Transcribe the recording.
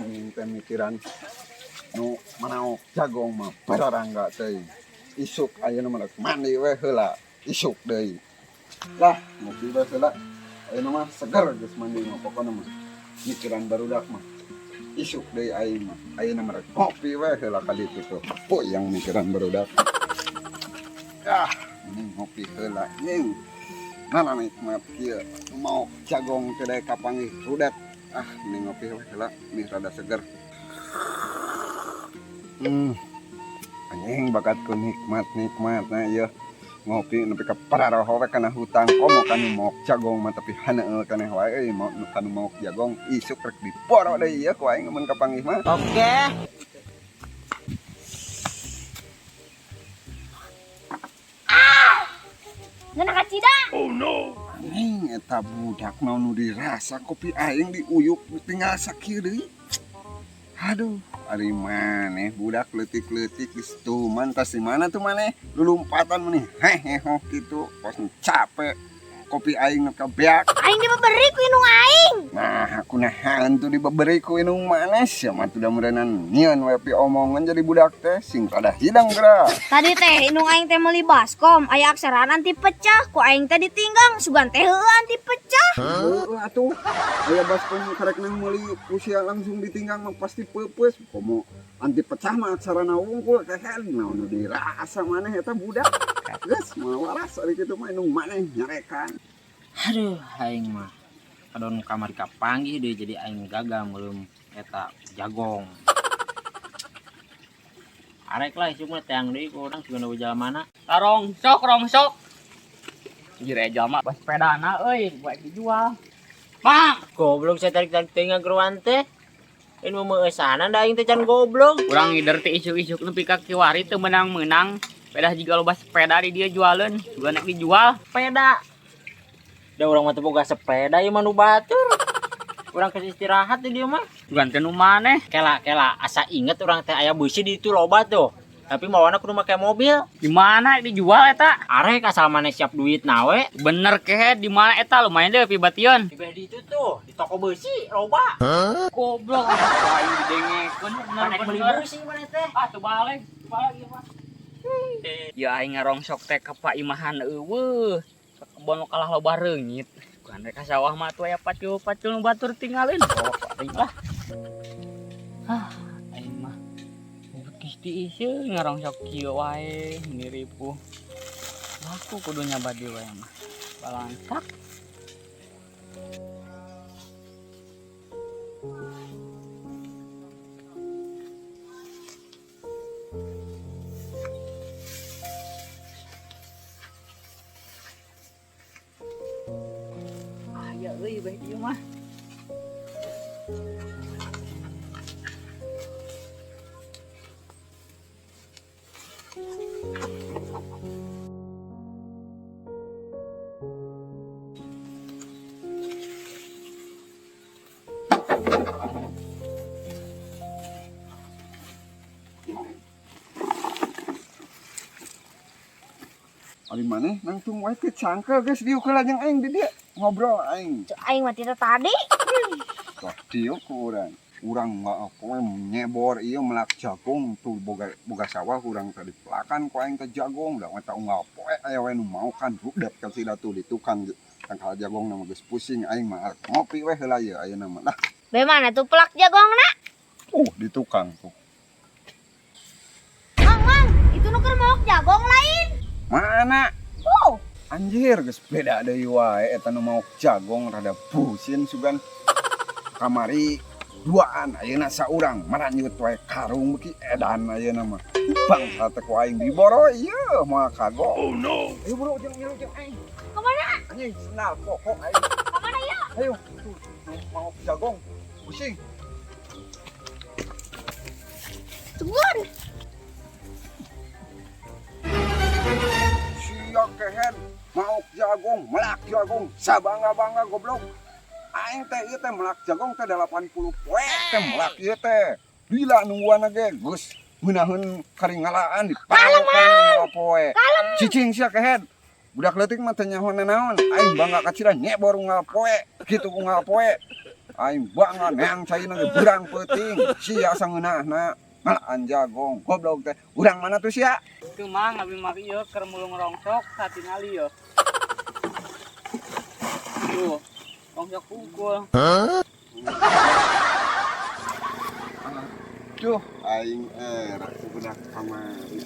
Aing teh mikiran nu manaok jagong mah bararangga teuing. Isuk ayeuna mah rek mandi we heula, isuk deui. Lah, ngopi we heula. Ayeuna mah seger geus mandi mah pokona mah. Mikiran barudak mah. Isuk deui aing mah. Ayeuna mah rek ngopi we heula ka ditu tuh. Puyeng mikiran barudak. Ah, ini ngopi heula nying. Mana nikmat kieu maok jagong teh daek kapanggih rudet. Ah, ini ngopi we heula, mih rada seger. Anjing bakat ku nikmat-nikmat nah ieu ngopi nepi ka pararoho we kana hutang komo kanu maok jagong mah tapi haneul keneh wae euy mau kanu maok jagong isuk rek diporo deui ieu ku aing mun kapanggih mah. Oke. Ngeunah kacida. Anjing eta budak naon nu dirasa kopi aing diuyuk tinggal sakieu deui. Aduh, ari maneh budak leutik-leutik geus tuman tas di mana tuh maneh lulumpatan maneh heheho kitu pos capek kopi aing nu kabeak. Aing dibeberi ku indung aing. Nah, aku nahan tuh dibeberi ku indung maneh sia mah tuh da meureunnan nyieun we pi omongan jadi budak teh sing rada hidang geura. Tadi teh indung aing teh meuli baskom, aya aksara anti pecah, ku aing teh ditinggang, sugan teh heueuh anti pecah. Heueuh atuh. Aya baskom karek nang meuli usia langsung ditinggang mah pasti peupeus. Komo anti pecah mah aksarana wungkul kehed naon nu dirasa maneh eta budak. Geus moal waras ari kitu mah indung maneh nyarekan. Aduh, aing mah kadon kamari kapanggih deui jadi aing gagal meuleum eta jagong. Arek lah isuk mah teang deui ku urang sigana jalan mana. Rongsok, rongsok. Anjir aya jalma bas sepedana euy, buat dijual. Mang, Goblok saya tarik-tarik teuing ngageroan teh. Ini mau meueusanan da aing teh can goblok. Urang ngider teh isuk-isuk nepi ka kiwari teu menang-menang. Pedah jiga loba sepeda di dia jualeun, juga nek dijual. Sepeda. Da urang mah teu boga sepeda ieu mah nu batur. Urang keur istirahat di dieu mah. Bukan teh nu maneh. Kela kela asa inget urang teh aya beusi di ditu loba tuh. Tapi mawana kudu make mobil. Di mana dijual eta? Arek asal maneh siap duit nawe. Bener kehe di mana eta lumayan deh pibation. Di beh di itu tuh, di toko beusi loba. Goblok, aing didengekeun Maneh beli bener-bener. beusi maneh teh. Ah, teu balik, teu balik ieu mah. Ya aing ngarongsok teh ka Pak Imahan eueuh. Ka kebon kalah loba reungit. Bukan rek ka sawah mah atuh aya pacul-pacul nu batur tinggalin. Oh, aing lah. Ah, aing mah geus diiseu ngarongsok kieu wae meni ripuh. Aku kudu nyaba deui wae mah. Balangsak. Aya euy beh ieu mah. Ari maneh nangtung wae teh cangkel geus diuk heula jeung aing di dieu ngobrol aing. Cuk aing mah tita tadi. Wah, diuk ku urang. Urang mah poe nyebor ieu melak jagung tuh boga boga sawah urang tadi pelakan ku aing teh jagung da eta unggal poe aya we nu mau kan rudet ka sida tuh di tukang tangkal jagong na mah geus pusing aing mah ngopi we heula ieu ayeuna mah lah. Be mana tuh pelak jagongna? Di tukang tuh. Mang, mang, itu nu keur maok jagong lain. Mana? Oh, Anjir geus beda deui wae eta nu maok jagong rada busin sugan. Kamari duaan ayeuna saurang maranyut wae karung beuki edan ayeuna mah. Bangsa teh ku aing diboro ieu moal kagok. Oh no. Ayo bro jeung ngilu jeung aing. Kemana? Anjing sendal pokok aing. Kemana ya? Ayo tuh nu maok jagong pusing. Tungguan. Sia kehen maok jagong, melak jagong, sabangga-bangga goblok. Aing teh ieu teh melak jagong teh 80 poe teh melak ieu teh. Lila nungguan ge geus ngeunaheun karingalaan di palokan poe. Cicing sia kehed. Budak leutik mah teu nyaho nanaon. Aing bangga kacida nyebor unggal poe, kitu unggal poe. Aing bangan neang caina ge beurang peuting. Sia sangeunahna ngalaan jagong. Goblok teh. Urang mana tuh sia? Teu Mang, abi mah ieu keur mulung rongsok satingali yo. Tuh, rongsok unggul. Aduh, aing era budak kamari.